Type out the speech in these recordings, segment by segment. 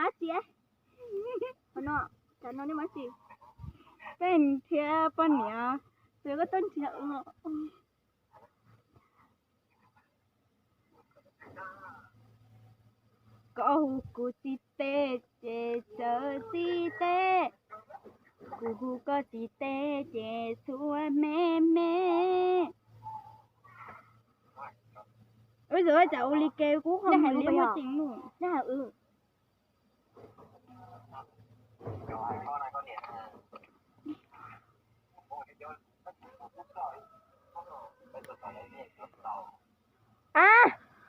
Ab tsi, qhov no, tam no nej mus tsi? Peb nrhiav poj niam, txawm koj tuaj nrhiav. Koj hu kuv txiv teb ces txawm txiv teb, kuv hu koj txiv teb ces txhua me me. Ua zaum tsam ua li ke kuv qhov muag liab muaj ceem lawm.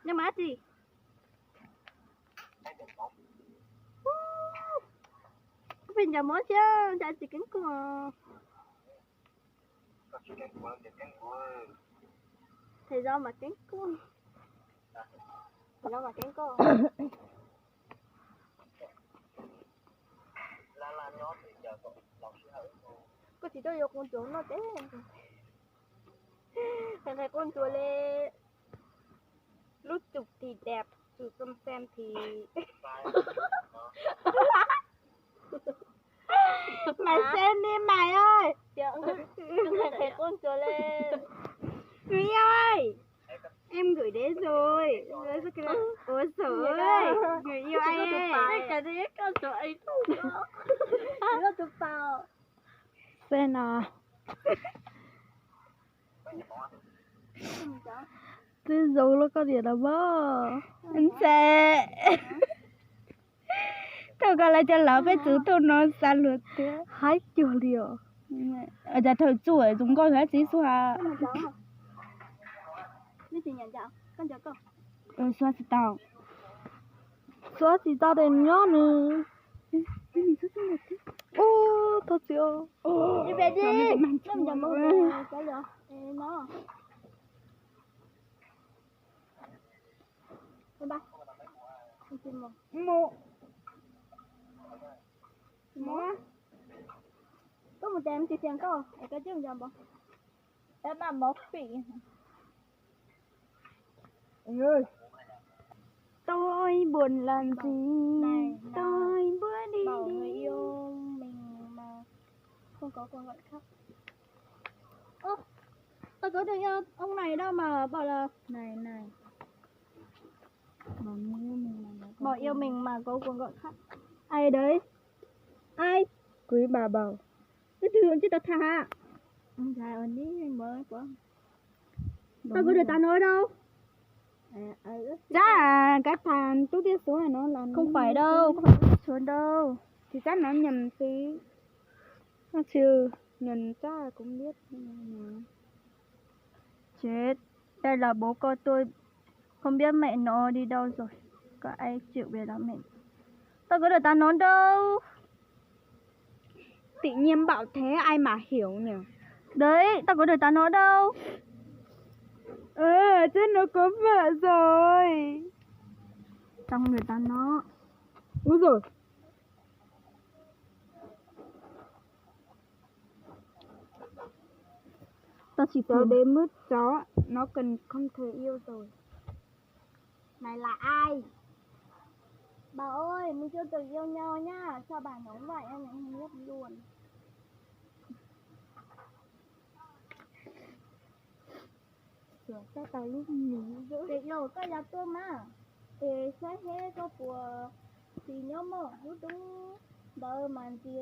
Nej mus tsi? Kuv pheej ncaws mov thiab ncaws tsis keeb kuj. Thầy giáo mà kén cô. Thầy giáo mà kén cô. Koj tsis tuaj yuav koob tsuas no teb. Thầy, thầy koob tsuas li. Lub tsum thì đẹp, tsum xôm xem thì Mày xem đi mày ơi. Thầy, thầy koob tsuas li. Người yêu ơi, em gửi đến rồi. Ôi giời ơi, người yêu anh ấy. Cái đấy con tụi anh không có. Tụi tao. Xem nào. Twb zoo los koj niam los mas. Ntse. Thaum koj lawv cov lawv peb txwv thaum no xa luag tiag. Haib cuag li os. Cas thaum txuam zoo nkauj hab txiv xua. Xua tsis tau. Xua tsis tau de nyob nws. Ub, thov txim os. Mus. Mus. Koj mus tes tis tias koj es koj coj nco npov. Peb mam mov pim. Tôi buồn làm gì, tôi bữa đi đi. Không có cuộc gọi khác. Ơ, tao có được ông này đâu mà bảo là này này. Bảo yêu mình mà có cuộc gọi khác. Ai đấy? Ai? Quý bà bầu. Cái thư chứ tao tha. Ông già ở đây mới có. Tao có được tao nói đâu. Chắc là cái thằng Tú Tiết Số này nó làm. Không phải đâu, không phải Tú Tiết Số đâu. Thì chắc nó nhầm tí. Nó trừ, nhầm chắc là cũng biết. Chết, đây là bố con tôi, không biết mẹ nó đi đâu rồi. Có ai chịu về đón mẹ? Tao có được tao nói đâu. Tự nhiên bảo thế ai mà hiểu nhỉ? Đấy, tao có được tao nói đâu. Ờ, chết nó có vợ rồi. Tao không được tao nói. Úi giời. Tao chỉ Cháu đến mướt chó, nó cần không thể yêu rồi. Này là ai? Bà ơi, mình chưa từng yêu nhau nhá. Sao bà nói vậy em lại không biết luôn? Sửa cho tao lub mì. Để yêu các nhà tôi mà. Để xét hết có của thì nhớ mỏ lút đúng đỡ mà gì.